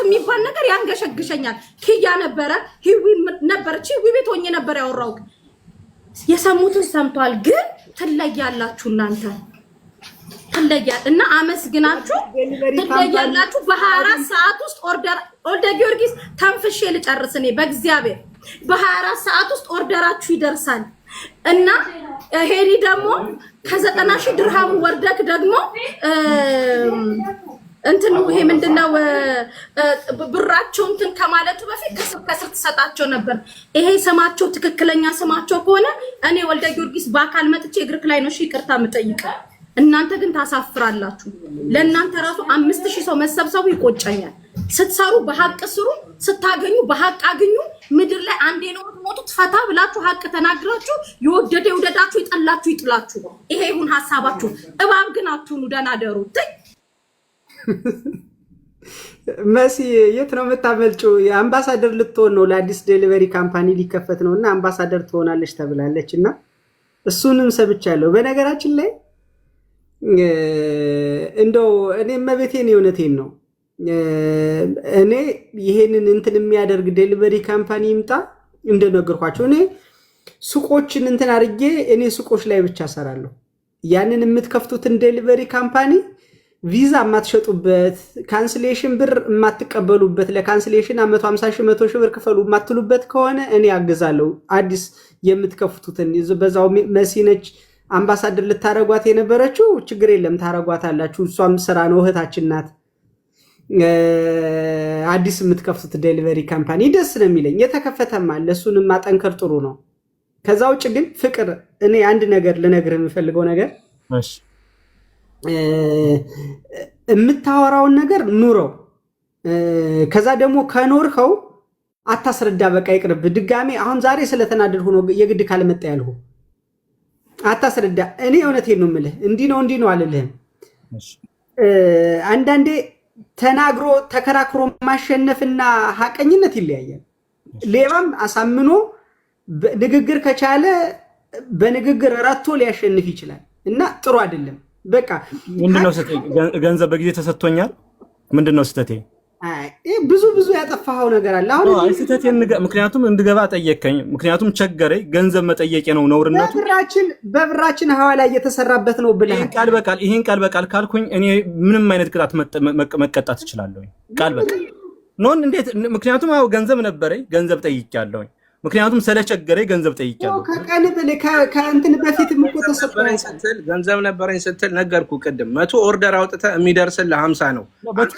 የሚባል ነገር ያንገሸግሸኛል። ኪያ ነበረ፣ ሂዊ ነበረች። ሂዊ ቤት ሆኜ ነበር ያወራው። የሰሙትን ሰምቷል። ግን ትለያላችሁ እናንተ ትለያል እና አመስግናችሁ ትለያላችሁ። በ24 ሰዓት ውስጥ order ወልደ ጊዮርጊስ ተንፍሼ ልጨርስ እኔ በእግዚአብሔር በ24 ሰዓት ውስጥ order ኣችሁ ይደርሳል። እና ሄሪ ደግሞ ከ90,000 ድርሃሙ ወርደክ ደግሞ እንትኑ ይሄ ምንድነው ብራቸው እንትን ከማለቱ በፊት ከስር ከስር ትሰጣቸው ነበር። ይሄ ስማቸው ትክክለኛ ስማቸው ከሆነ እኔ ወልደ ጊዮርጊስ በአካል መጥቼ እግርክ ላይ ነው እሺ ይቅርታ የምጠይቀው። እናንተ ግን ታሳፍራላችሁ። ለእናንተ ራሱ 5,000 ሰው መሰብሰቡ ይቆጨኛል። ስትሰሩ በሀቅ ስሩ፣ ስታገኙ በሀቅ አግኙ። ምድር ላይ አንዴ ነው የምትሞቱት። ፈታ ብላችሁ ሀቅ ተናግራችሁ የወደደ ይውደዳችሁ፣ የጠላችሁ ይጥላችሁ። ይሄ ይሁን ሀሳባችሁ። እባብ ግን አትሁኑ። ደህና ደሩ። መሲ የት ነው የምታመልጪው? የአምባሳደር ልትሆን ነው። ለአዲስ delivery company ሊከፈት ነው እና አምባሳደር ትሆናለች ተብላለች እና እሱንም ሰምቻለሁ። በነገራችን ላይ እንደው እኔ እመቤቴን የእውነቴን ነው፣ እኔ ይሄንን እንትን የሚያደርግ delivery company ይምጣ። እንደነገርኳቸው እኔ ሱቆችን እንትን አድርጌ እኔ ሱቆች ላይ ብቻ እሰራለሁ። ያንን የምትከፍቱትን delivery company ቪዛ የማትሸጡበት፣ cancellation ብር የማትቀበሉበት፣ ለ cancellation 150 ሺህ 100 ሺህ ብር ክፈሉ የማትሉበት ከሆነ እኔ አግዛለሁ። አዲስ የምትከፍቱትን በዛው መሲነች አምባሳደር ልታረጓት የነበረችው ችግር የለም ታረጓታላችሁ። እሷም ስራ ነው፣ እህታችን ናት። አዲስ የምትከፍቱት delivery company ደስ ነው የሚለኝ። የተከፈተም አለ፣ እሱንም ማጠንከር ጥሩ ነው። ከዛ ውጭ ግን ፍቅር፣ እኔ አንድ ነገር ልነግርህ የምፈልገው ነገር የምታወራውን ነገር ኑረው። ከዛ ደግሞ ከኖርከው አታስረዳ። በቃ ይቅርብ። ድጋሜ አሁን ዛሬ ስለተናደድኩ ነው የግድ ካልመጣ ያልሁ። አታስረዳ። እኔ እውነቴን ነው የምልህ። እንዲህ ነው እንዲህ ነው አልልህም። አንዳንዴ ተናግሮ ተከራክሮ ማሸነፍና ሀቀኝነት ይለያያል። ሌባም አሳምኖ ንግግር ከቻለ በንግግር ረቶ ሊያሸንፍ ይችላል እና ጥሩ አይደለም። በቃ ምንድነው ስህተቴ? ገንዘብ በጊዜ ተሰጥቶኛል። ምንድነው ስህተቴ? ብዙ ብዙ ያጠፋኸው ነገር አለ። አሁን ስህተቴን ምክንያቱም እንድገባ ጠየቀኝ። ምክንያቱም ቸገረኝ። ገንዘብ መጠየቄ ነው ነውርነቱ። በብራችን ሐዋላ እየተሰራበት ነው ብለሃል። ይሄን ቃል በቃል ካልኩኝ እኔ ምንም አይነት ቅጣት መቀጣት እችላለሁ። ቃል በቃል ኖን እንዴት? ምክንያቱም አዎ ገንዘብ ነበረኝ፣ ገንዘብ ጠይቄያለሁኝ። ምክንያቱም ስለቸገረኝ ገንዘብ ጠይቄያለሁ። ከቀን ከእንትን በፊትም እኮ ነበረኝ ስትል ገንዘብ ነበረኝ ስትል ነገርኩህ ቅድም። 100 order አውጥተህ የሚደርስልህ 50 ነው።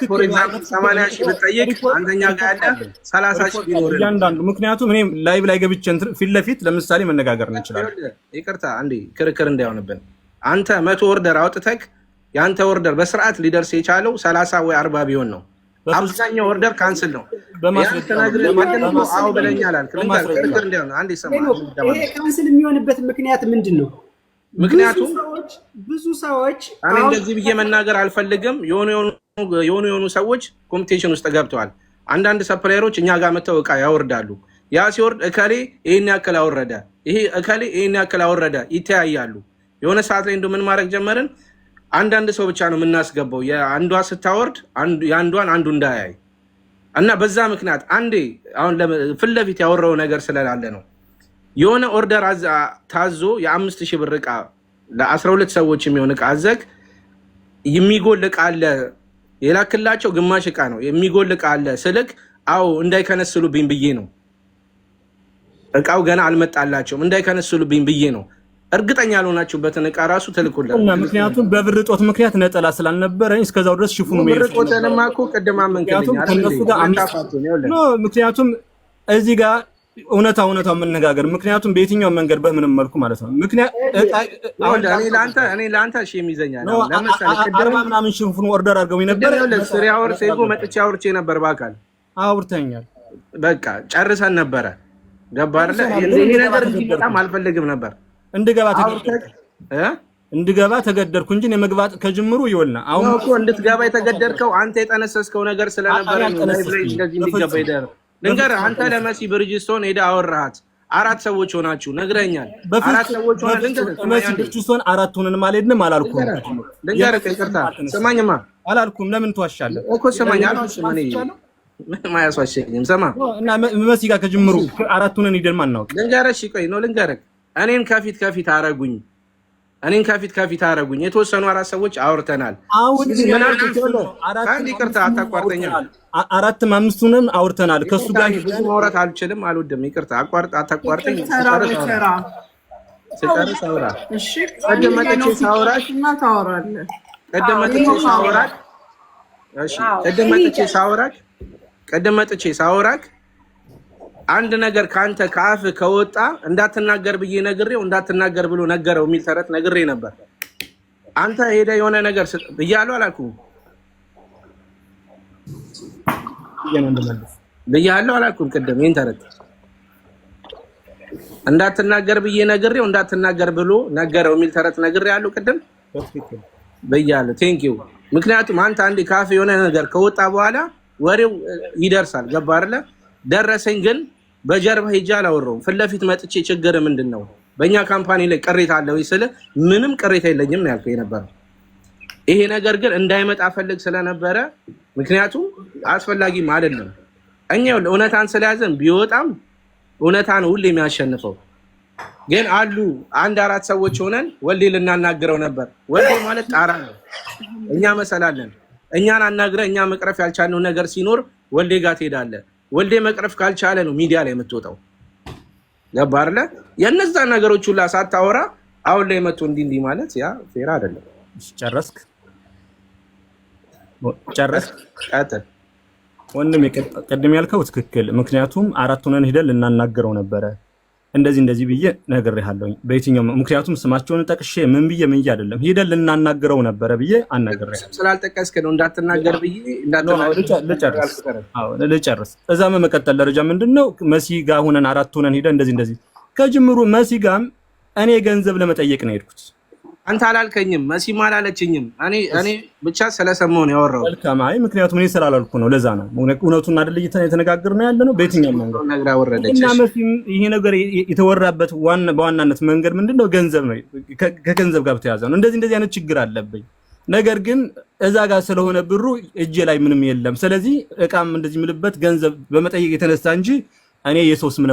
For example 80,000 ብትጠይቅ አንተኛ ጋር ያለ 30,000 ቢኖር እያንዳንዱ ምክንያቱም እኔ live ላይ ገብቼ ፊት ለፊት ለምሳሌ መነጋገር እንችላለን። ይቅርታ አንዴ ክርክር እንዳይሆንብን፣ አንተ 100 order አውጥተህ የአንተ order በስርዓት ሊደርስ የቻለው 30 ወይ 40 ቢሆን ነው። አብዛኛው order cancel ነው። አዎ ብለኛል አልክ። ክርክር እንዳይሆን አንዴ ሰማ። ይሄ cancel የሚሆንበት ምክንያት ምንድን ነው? ምክንያቱም ብዙ ሰዎች እኔ እንደዚህ ብዬ መናገር አልፈልግም። የሆኑ የሆኑ የሆኑ ሰዎች competition ውስጥ ገብተዋል። አንዳንድ supplier ኦች እኛ ጋር መጥተው እቃ ያወርዳሉ። ያ ሲወርድ እከሌ ይህን ያክል አወረደ፣ ይሄ እከሌ ይህን ያክል አወረደ፣ ይተያያሉ። የሆነ ሰዓት ላይ እንደው ምን ማድረግ ጀመርን? አንዳንድ ሰው ብቻ ነው የምናስገባው። የአንዷ ስታወርድ የአንዷን አንዱ እንዳያይ እና በዛ ምክንያት አንዴ አሁን ፊት ለፊት ያወራው ነገር ስለላለ ነው። የሆነ order ታዞ የ5,000 ብር እቃ ለ12 ሰዎች የሚሆን እቃ አዘግ የሚጎል እቃ አለ፣ የላክላቸው ግማሽ እቃ ነው፣ የሚጎል እቃ አለ ስልክ አዎ እንዳይከነስሉብኝ ብዬ ነው። እቃው ገና አልመጣላቸውም፣ እንዳይከነስሉብኝ ብዬ ነው። እርግጠኛ ያልሆናችሁበትን እቃ ራሱ ትልኩላችሁ። እና ምክንያቱም በብር እጦት ምክንያት ነጠላ ስላልነበረኝ እስከዛው ድረስ ሽፉኑ ብር መሄድ እጦትንማ እኮ ቅድም አመንክልኝ ምክንያቱም አይደል ከእነሱ እንዴ? ጋር አምስት አታፋቱን፣ ይኸውልህ። No፣ ምክንያቱም እዚህ ጋር እውነታ እውነታው መነጋገር ምክንያቱም በየትኛው መንገድ በምንም መልኩ ማለት ነው። ምክንያት አሁን ይኸውልህ፣ እኔ ለአንተ shame ይዘኛል። No አሁን ለምሳሌ ቅድም 40 ምናምን ሽፉን order አድርገው ቅድም ነበር። ይኸውልህ 3 hour ago መጥቼ አውርቼ ነበር በአካል። አውርተኛል። በቃ ጨርሰን ነበረ። ገባ አይደለ? ይሄ ነገር እንዲመጣም አልፈልግም ነበር። እንድገባ አውርተህ ተገደድኩ እ እንድገባ ተገደድኩ እንጂ እኔ መግባት ከጅምሩ ይወልና አሁን ነው እኮ እንድትገባ የተገደድከው አንተ የጠነሰስከው ነገር ስለነበረ ነው። live ላይ እንደዚህ እንዲገባ ይደር ልንገርህ፣ አንተ ለመሲ ብርጅስቶን ሄደህ አወራሃት። አራት ሰዎች ሆናችሁ ነግረኛል። አራት ሰዎች ሆነ ልንገርህ፣ ስማኝ መሲ አንዴ። ብርጅስቶን አራት ሆነንም አልሄድንም አላልኩም። ልንገርህ፣ ይቅርታ ስማኝማ አላልኩም። ለምን ትዋሻለህ? እኮ ስማኝ አልዋሽም እኔ። ምንም አያስዋሸኝም። ስማ እና መሲ ጋር ከጅምሩ አራቱንን ሂደን ማናውቅ ልንገርህ፣ እሺ ቆይ ነው ልንገርህ። እኔን ከፊት ከፊት አረጉኝ። እኔን ከፊት ከፊት አረጉኝ። የተወሰኑ አራት ሰዎች አውርተናል። አሁን ምን አልኩት? አንድ ይቅርታ አታቋርጠኛ። አራትም አምስቱንም አውርተናል። ከሱ ጋር ብዙ ማውራት አልችልም፣ አልወድም። ይቅርታ አቋርጥ፣ አታቋርጠኝ። ተራ በተራ ስጨርስ አውራ። እሺ። ቅድም መጥቼ ሳውራሽ እና ታወራለህ። ቅድም መጥቼ ሳውራክ፣ እሺ፣ ቅድም መጥቼ ሳውራክ አንድ ነገር ከአንተ ከአፍ ከወጣ እንዳትናገር ብዬ ነግሬው እንዳትናገር ብሎ ነገረው የሚል ተረት ነግሬ ነበር። አንተ ሄደ የሆነ ነገር ብያለሁ አላልኩም? ብያለሁ አላልኩም? ቅድም ይህን ተረት እንዳትናገር ብዬ ነግሬው እንዳትናገር ብሎ ነገረው የሚል ተረት ነግሬ ያለው ቅድም ብያለሁ። Thank you። ምክንያቱም አንተ አንዴ ካፍ የሆነ ነገር ከወጣ በኋላ ወሬው ይደርሳል። ገባ አይደለ? ደረሰኝ ግን በጀርባ ሄጄ አላወራሁም። ፊት ለፊት መጥቼ ችግር ምንድን ነው በእኛ company ላይ ቅሬታ አለ ወይ ስልህ ምንም ቅሬታ የለኝም ነው ያልከው የነበረው። ይሄ ነገር ግን እንዳይመጣ ፈልግ ስለነበረ ምክንያቱም አስፈላጊም አይደለም። እኛ እውነታን ስለያዘን ቢወጣም እውነታን ሁሌ የሚያሸንፈው ግን አሉ። አንድ አራት ሰዎች ሆነን ወልዴ ልናናግረው ነበር። ወልዴ ማለት ጣራ ነው። እኛ መሰላለን። እኛን አናግረ እኛ መቅረፍ ያልቻልነው ነገር ሲኖር ወልዴ ጋር ትሄዳለህ። ወልዴ መቅረፍ ካልቻለ ነው ሚዲያ ላይ የምትወጣው። ገባህ አይደለ? የእነዛ ነገሮች ሁላ ሳታወራ አሁን ላይ መጥቶ እንዲህ እንዲህ ማለት ያ fair አይደለም። ጨረስክ? ጨረስክ? ቀጥል። ወንድም ቅድም ያልከው ትክክል። ምክንያቱም አራት ሆነን ሂደን ልናናግረው ነበረ። እንደዚህ እንደዚህ ብዬ ነግሬሃለሁኝ። በየትኛው ምክንያቱም ስማቸውን ጠቅሼ ምን ብዬ ምን ብዬ አይደለም፣ ሂደን ልናናግረው ነበረ ብዬ አናግሬሃለሁ። ስላልጠቀስክ ነው እንዳትናገር ብዬ እንዳትናገር። ልጨርስ። አዎ ልጨርስ። እዛ በመቀጠል ደረጃ ምንድነው መሲ ጋር ሆነን አራት ሆነን ሂደን እንደዚህ እንደዚህ ከጅምሩ መሲ ጋርም እኔ ገንዘብ ለመጠየቅ ነው የሄድኩት። አንተ አላልከኝም፣ መሲም አላለችኝም። እኔ ብቻ ስለሰማሁ ነው ያወራሁት። መልካም። አይ ምክንያቱም እኔ ስላላልኩ ነው። ለዛ ነው እውነቱን አይደል እየተነጋገርን ያለ ነው። በየትኛውም መንገድ ነግራ ወረደች። እና መሲም ይሄ ነገር የተወራበት በዋናነት መንገድ ምንድነው ገንዘብ ነው። ከገንዘብ ጋር በተያያዘ ነው። እንደዚህ እንደዚህ አይነት ችግር አለብኝ። ነገር ግን እዛ ጋር ስለሆነ ብሩ እጄ ላይ ምንም የለም። ስለዚህ እቃም እንደዚህ የምልበት ገንዘብ በመጠየቅ የተነሳ እንጂ እኔ የሰው ስም